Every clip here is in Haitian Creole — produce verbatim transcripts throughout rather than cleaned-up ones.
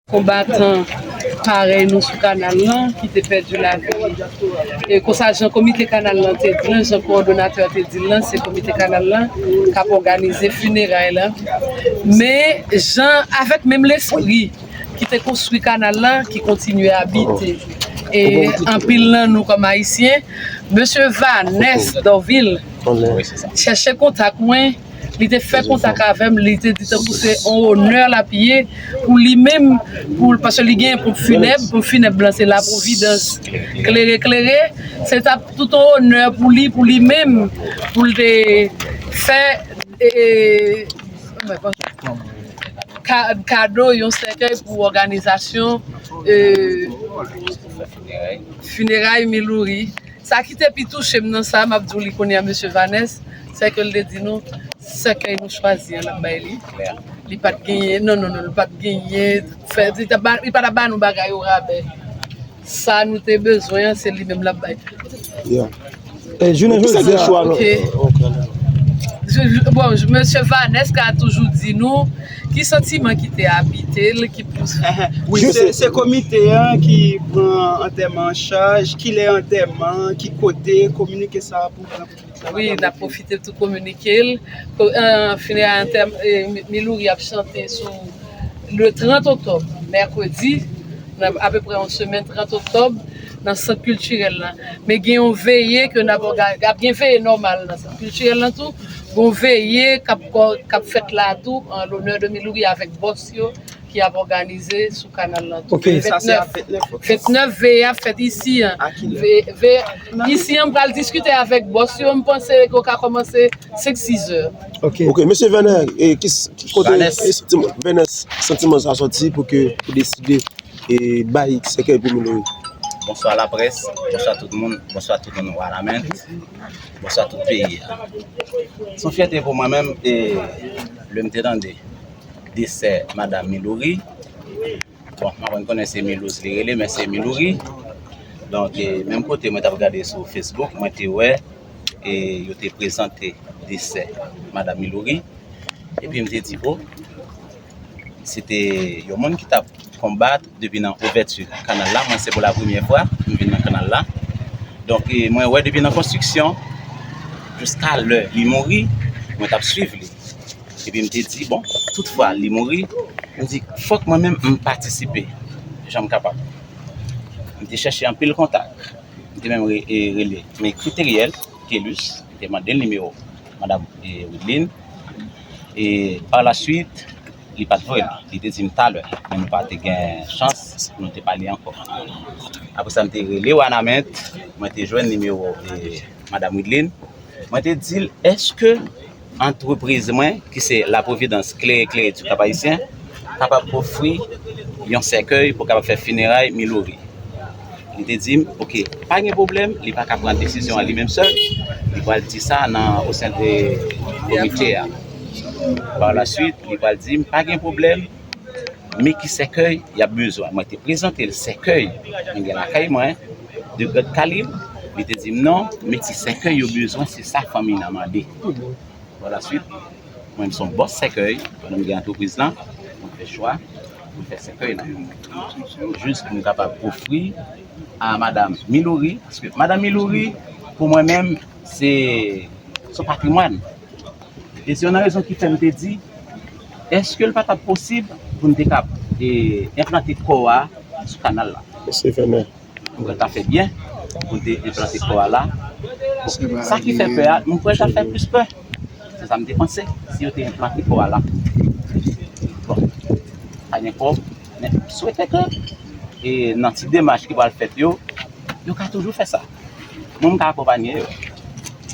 Konbatan parèy nou sou kanal lan ki te pèdi lavi. E konsa, jan komite kanal lan te di l, jan kowòdonatè te di l lan, se komite kanal lan k ap òganize fineray la. Men jan, avèk menm lespri ki te konstwi kanal lan, ki kontinye abite. E anpil nan nou kòm Ayisyen, mesye Vanès Dorvil chèche kontak mwen, li te fè kontak avè m, li te di tankou se yon onè l ap ye pou li menm, pou, paske li gen ponp finèb, ponp finèb lan se La Providence, klere, klere, se t ap tout yon onè pou li, pou li menm, pou l te fè, e, ka-, kado yon sèkèy pou òganizasyon, e, fineray Milouri. Sa ki te pi touche m nan sa, m ap di w li kounye a, mesye Vanès, se ke l te di nou, sèkèy nou chwazi an, l ap bay li. Li pa t genyen, non, non, non, li pa t genyen, fè, li ta ba, li pa t ap ba nou bagay o rabè. Sa nou te bezwen an, se li menm l ap bay. Yeah. E jounen jodi a, ok. Je, je, bon, mesye Vanès ka toujou di nou ki santiman ki te abite l, ki pouse. Wi, se, se komite an ki pran antèman an chaj, kilè antèman, ki kote, kominike sa pou gran piblik la. Wi, n ap pwofite tou kominike l. Ko-, eh, fineray antèm-, eh, Mi-, Milouri ap chante sou le trant oktòb, mèkredi, nan apeprè yon semèn, trant oktòb, nan sant kiltirèl la. Men gen yon veye ke n ap òga-, ap gen veye nòmal nan sant kiltirèl la tou. Gen yon veye k ap kò-, k ap fèt la tou, an lonè de Milouri avèk bòs yo ki ap òganize sou kanal la tou. Ok. Vennèf, vennèf veye ap fèt isi an. Ve-, ve-, isi an, m pral diskite avèk bòs yo, m panse yo ka kòmanse senk, sis zè. Ok. Ok, mesye Venè, e, ki, ki kote, Vanès, e, santiman, Venè, santiman sa sòti pou ke, pou deside, e, bay sèkèy pou Milouri? Bonswa laprès, bonswa tout moun, bonswa tout moun Wanament, bonswa tout peyi a. Se yon fyète pou mwen menm, e, lè m te tande desè madanm Milouri. Bon, m aprann konnen se Milouz li rele, men se Milouri. Donk, e, menm kote mwen t ap gade sou Facebook, mwen te wè, e, yo te prezante desè madanm Milouri. Epi m te di, o, se te yon moun ki t ap konbat depi nan ouvèti kanal la. Mwen, se pou la premyè fwa m vin nan kanal la. Donk, e, mwen wè depi nan konstriksyon jiska lè li mouri, mwen t ap swiv li. Epi m te di, bon, tout fwa li mouri, m di, fòk mwen menm m patisipe jan m kapab. M te chèche anpil kontak. M te menm re-, e, rele, m ekri Teriel Kelus, m te mande l nimewo madanm, e, Wideline. E, pa la swit, li pa t voye l. Li te di m talè, men nou pa te gen chans pou nou te pale ankò. Apre sa, m te rele Wanament, mwen te jwenn nimewo, e, madanm Wideline. Mwen te di l, èske antrepriz mwen, ki se La Providence Klere Klere du Cap Haïtien, kapab ofri yon sèkèy pou kapab fè fineray Milouri? Li te di m, oke, pa gen pwoblèm, li pa ka pran desizyon an li menm sèl, li pral di sa nan, o sen de komite a. Par la suite, li pral di m, pa gen pwoblèm, men ki sèkèy y ap bezwen. Mwen te prezante l sèkèy mwen gen lakay mwen, de gran kalib. Li te di m non, men ti sèkèy yo bezwen, se sa fanmi nan mande. Par la suite, mwen, m se yon bòs sèkèy, pandan m gen antrepriz lan, mwen fè chwa pou m fè sèkèy lan. Jis pou m kapab ofri a madanm Milouri, paske madanm Milouri, pou mwen menm, se, se yon patrimwàn. E se youn nan rezon ki fè m te di, èske l pa t ap posib pou n te kab, e, enplante kò a sou kanal la? Mesye Fènè. M kwè l ta fè byen pou l te enplante kò a la. Sa ki fè pè a, m kwè l ta fè plis pè. Se sa m te panse, si yo te enplante kò a la. Bon, pa gen kòb, men m swete ke, e, nan ti demach ki pral fèt yo, yo ka toujou fè sa. Mwen, m ka akonpanye yo.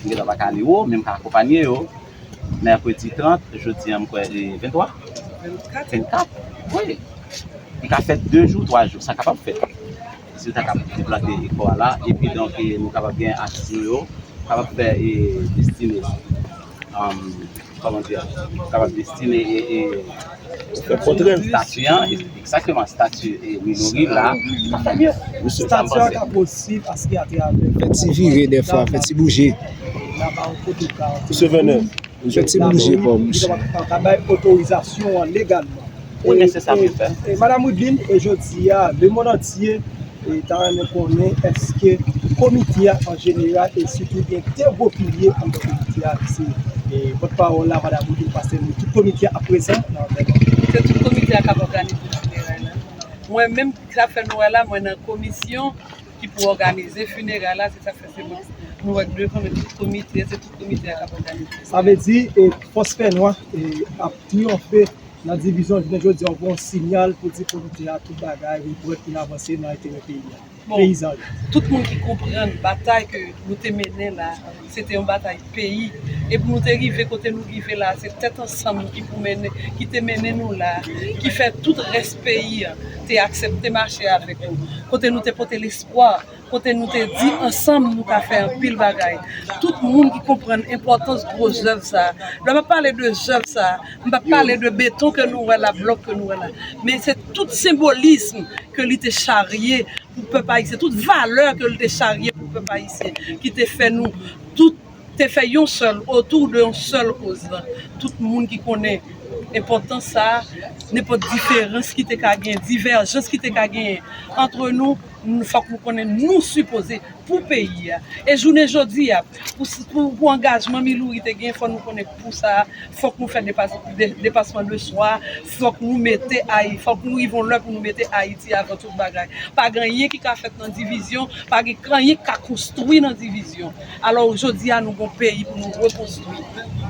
M gentan pa ka ale wo, men m ka akonpanye yo. Mèkredi trant, jodi a, m kwè, e, venntwa? Vennkat. Vennkat, wi. Li ka fèt de jou, twa jou, sa kapab fèt. Si w ta kab deplante kò a la, epi donk, e, nou kapab gen atis nou yo, kapab fè, e, destine, um, kòman di, kapab destine, e, e, fè pòtrè l. Estati an, e, egzakteman, estati, e, Milouri la, sa fè byen. Estati an ka posib paske atravè fè ti vire dèfwa, fè ti bouje. Misye Venè. Fè ti bouje kò w, monchè. Ka bay otorizasyon an legalman. Wi, men se sa m vle fè. E, Madam Wideline, e jodi a, lemonn antye, e, ta renmen konnen èske komite a an jeneral, e sitou gen de gwo pilye anndan komite a, ki se, e, pòtpawòl la, Madam Wideline, pastè Moïse, tout komite a ap prezan nan avèk nou. Se tout komite a k ap òganize fineray la. Mwen menm, sa fè nou wè la, mwen nan komisyon ki pou òganize fineray la, se sa k fè se mwen. Nou wè devan, men tout komite, se tout komite a k ap òganize. Sa vle di, e, fòs fènwa, e, ap triyonfe nan divizyon. Jounen jodi a, w voye yon siyal pou di komite a tout bagay, li prè pou n avanse nan enterè peyi a. Bon, peyizan yo. Tout moun ki konprann batay ke nou te mennen la, se te yon batay peyi. E pou nou te rive kote nou rive la, se tèt ansanm ki pou mennen, ki te mennen nou la, ki fè tout rès peyi a te aksepte mache avèk nou. Kote nou te pote lespwa, kote nou te di ansanm nou ka fè anpil bagay. Tout moun ki konprann enpòtans gwo zèv sa a. Lè m ap pale de zèv sa a, m p ap pale de beton ke nou wè la, blòk ke nou wè la. Men se tout senbolism ke li te charye pou pèp ayisyen, tout valè ke li te charye pou pèp ayisyen, ki te fè nou tout te fè yon sèl, otou de yon sèl koz la. Tout moun ki konnen enpòtans sa a, nenpòt diferans ki te ka gen, divèjans ki te ka genyen antre nou, n-, fòk nou konnen nou sipoze pou peyi a. E jounen jodi a, pou, pou, pou angajman Milouri te gen, fò nou konnen pou sa, fòk nou fè depas-, de, depasman de swa, fòk nou mete Ayi-, fòk nou rive yon lè pou nou mete Ayiti avan tout bagay. Pa gen anyen ki ka fèt nan divizyon, pa gen anyen ki ka konstwi nan divizyon. Alò, jodi a, nou gon peyi pou nou rekonstwi.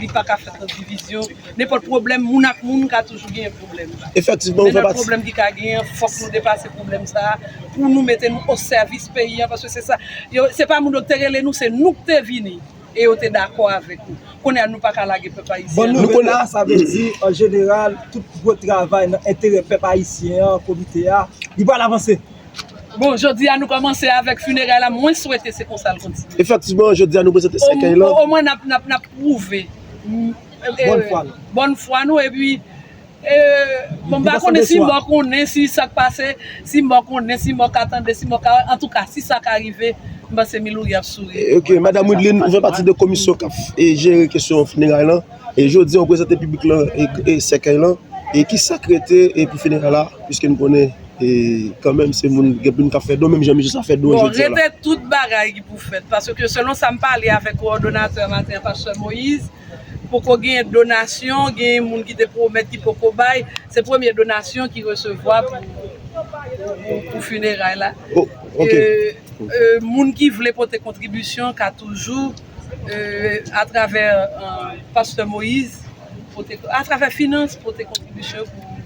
Li pa ka fèt nan divizyon. Nenpòt pwoblèm, moun ak moun ka toujou genyen pwoblèm. Efektivman, men nan pwoblèm ki ka genyen, fòk nou depase pwoblèm sa a pou nou mete nou o sèvis peyi a, paske se sa, yo, se pa moun yo ki te rele nou, se nou ki te vini. E yo te dakò avèk nou. Kounye a, nou pa ka lage pèp ayisyen. Bon nouvèl la, sa vle di, an jeneral, tout gwo travay nan enterè pèp ayisyen an, komite a, li pral avanse. Bon, jodi a, nou kòmanse avèk fineray la. Mwen swete se konsa l kontinye. Efektivman, jodi a, nou prezante sèkèy lan. O, omwen, n ap, n ap, n ap pwouve, mm, e, bòn fwa nou. Bòn fwa nou, epi, e, bon, m pa konnen si mò konnen, si sa k pase, si mò konnen, si mò ka tande, si mò ka wè. Antouka, si sa ka rive, m panse Milouri ap souri. E, ok, Madam Wideline, ou fè pati de komisyon k ap, e, jere kesyon fineray lan. E jodi a, ou prezante piblik lan, e, e, sèkèy lan. E ki sa k rete, e, pou fineray la, piske n konnen, e, kanmenm, se moun, gen moun k ap fè don, menm jan misye sa fè don jodi a la. Bon, rete tout bagay ki pou fèt, paske selon sa m pale avèk kowòdonatè maten an, pastè Moïse, poko gen donasyon, gen moun ki te pwomèt ki poko bay, se premye donasyon ki resevwa pou, pou, pou fineray la. Oh, ok. E, e, moun ki vle pote kontribisyon ka toujou, e, atravè, e, pastè Moïse, pote, atravè finans, pote kontribisyon pou,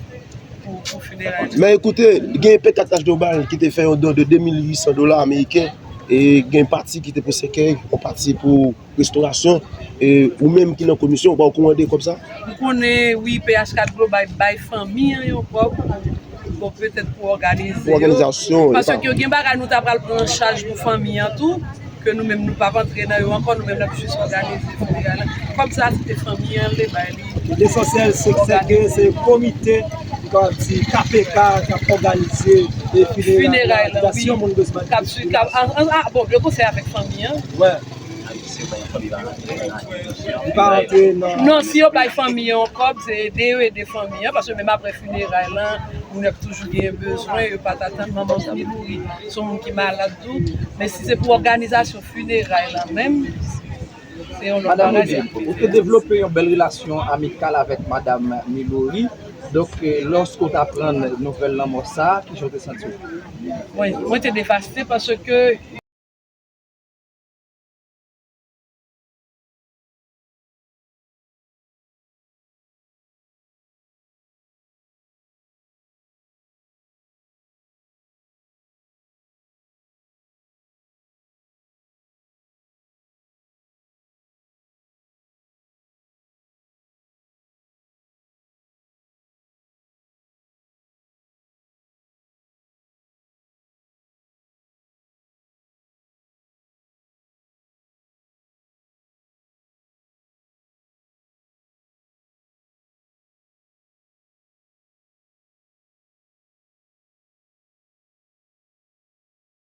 pou, pou fineray. Men ekoute, gen P K H Global ki te fè yon don de de mil uit san dola ameriken, e gen pati ki te pou sèkèy, yon pati pou restorasyon, e ou menm ki nan komisyon, ou pa okouran de kòb sa? M konnen, wi, P H Global bay fanmi an yon kòb, bon, petèt pou òganize yo. Pou òganizasyon, paske gen bagay nou ta pral pran an chaj pou fanmi an tou, ke nou menm nou p ap antre nan yo ankò, nou menm n ap jis òganize fineray la. Kòb sa, se te fanmi an, l te bay li. Lesansyèl, se, se ke se komite ki ka di K P K k ap òganize, e, fineray la, wi. K ap swiv, k ap, an, an, a, bon, de konsèy avèk fanmi an. Wè. Li pa rantre nan... Non, si yo bay fanmi an yon kòb, se ede yo ede fanmi an, paske menm apre fineray lan, moun yo ap toujou gen bezwen, yo pa t atann manman Milouri, se yon moun ki malad tou. Men si se pou òganizasyon fineray lan menm, se yon lòt bagay. Madam Wideline, ou te devlope yon bèl relasyon amikal avèk Madam Milouri. Donk, e, lòske w t aprann nouvèl lanmò sa a, kijan w te santi w? Mwen, mwen te devaste paske